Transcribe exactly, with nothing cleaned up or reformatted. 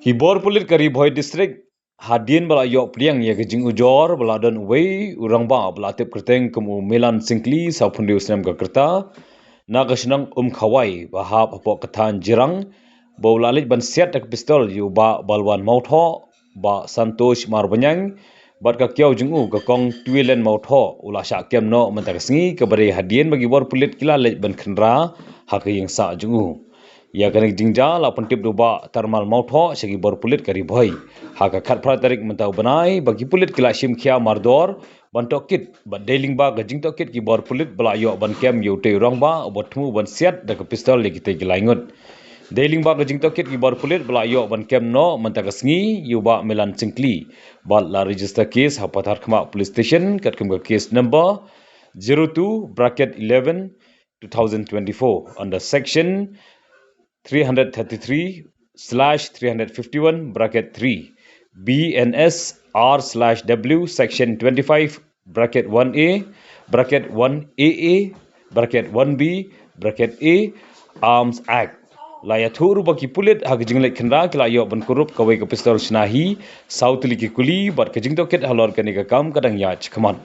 Ki bor pulit ka Ri Bhoi District hadien ba la ïoh pdiang ïa ka jingujor ba la don uwei u rangbah ba la tip kyrteng kum u Milan Syngkli, sawphew snem ka rta, na ka shnong Umkhawai ba hap hapoh ka thaiñ Jirang, ba u la leit ban siat da ka pistol ïa u Bah Balwan Mawthoh, Bah Santosh Marbaniang, bad ka kiaw jong u ka Kong Twilen Mawthoh, u la shah kem noh mynta ka sngi, kaba dei hadien ba ki bor pulit ki la leit ban khynra ha ka ïing sah jong u. Ïa kane ka jingjia la pyntip da u Bah Tarmal Mawthoh sha ki bor pulit ka Ri Bhoi ha ka khatphra tarik mynta u bnai, ba ki pulit ki la shim khia mardor ban tohkit, bad dei lyngba ka jingtohkit ki bor pulit ba la ïoh ban kem ïa utei u rangbah uba thmu ban siat da ka pistol ïa kitei ki lai ngut. Dei lyngba ka jingtohkit ki bor pulit ba la ïoh ban kem noh mynta ka sngi ïa u Bah Milan Syngkli, bad la register case ha Patharkhmah Police Station, katkum ka case number zero two bracket eleven two thousand twenty-four under section three hundred thirty-three slash three hundred fifty-one bracket three, B N S R slash W, section twenty-five bracket one A, bracket one A A, bracket one B, bracket A, Arms Act. La ïathuh ruh ba ki pulit ha ka jingleit khynra ki la ïoh ban kurup kawei ka pistol shna hi, saw tylli ki kuli, bad ka jingtohkit halor kane ka kam ka dang ïaid shakhmat.